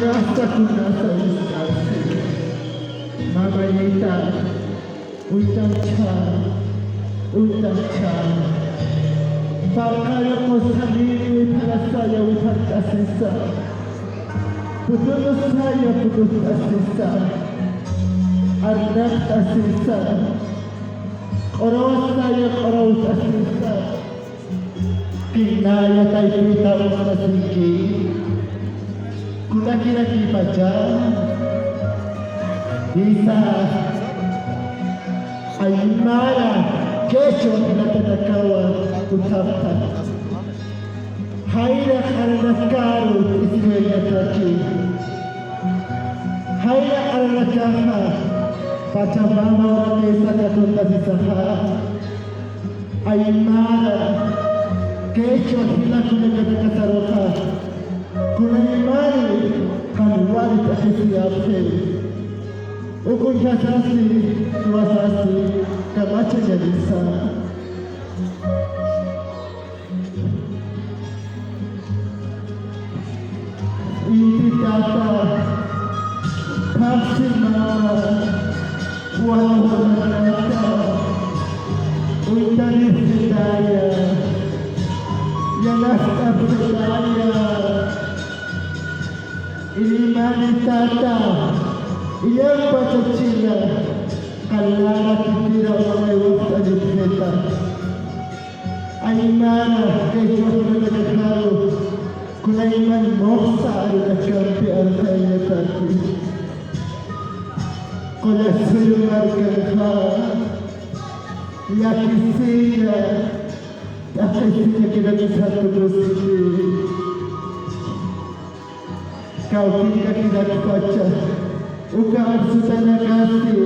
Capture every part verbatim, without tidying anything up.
Kunasa, kunasa ist'asi. Mamayita, uñt'acha, uñt'acha. Paqaru qusanïri wipharasaya wiphart'asisa. Putunusaya pututt'asisa. Arnaqt'asisa. Q'uruwasaya q'uruwt'asisa. Kinaya taypita uñt'asinki. Kunakirakipacha. Jisa. Aymara, quechua jilatanakawa uthapta. Jayra q'aranakaru iskayataki. Jayra q'aranakaxa Pachamama uraqisa katuntasisaxa. Aymara, quechua jila kullakanakasaruxa, kunaymani qanwari t'aqhisiyapxi. Uka uñjasasi, jiwasasi, kamachañanisa. Inti tata, phaxsi mama, wanuranata, uñtanipxitaya, yanapt'apxitaya. Ilimani tata, illampa chachila, qalara kitira umaywapt'anipxita. Aymara, quechua jilatanakaru, kunayman muxsa arunakampi arxayañataki. Qullasuyu markanxa, llakisiña, t'aqhisiña kiraksatukusiti. Kawkïkakirakpacha, uka arsutanakasti,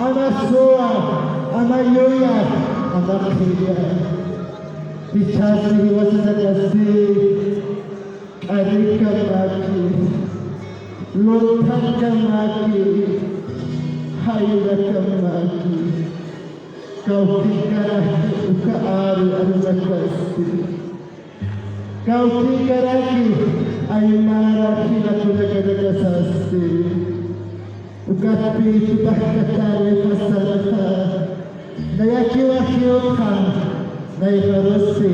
ama suwa, ama yuya, ama qhilla. Jichhasti jiwasanakasti, k'arikamaki, luthakamaki, jayrakamaki. Kawkïkaraki uka aru arunakasti. Kawkïkaraki aymara jila kullakanakasasti. Ukatpï tupaxkatari pasanxa, nayakiwa jiyutxa, nayxarusti,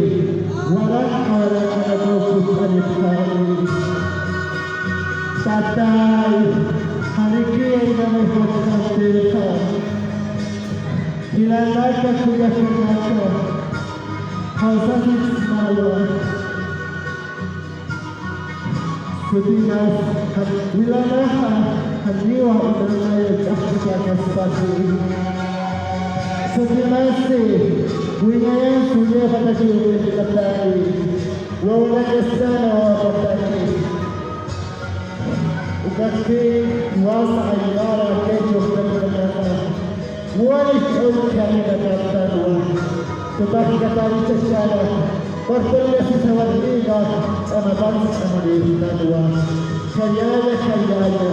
waranqa waranqanakaw kut'anipxani. Tatay, janikiya inamay jutxantixa. Jilanaka kullakanaka, jawsasipxsmawa. Sutimas, jilanaxa, janiwa unamaya ch'axkutakaspati. Sutimasti, wiñayan sullipataki uñt'atay. Wawanakastana wawapataki. Ukatpï jiwasa aymara quechua jilatanakaxa, wali ch'ullki arinakaptanwa. Tupaxkatari chachara, parpallasisa warmiga, ch'amapansa ch'amarïptanwa. Khayaya, khayaya.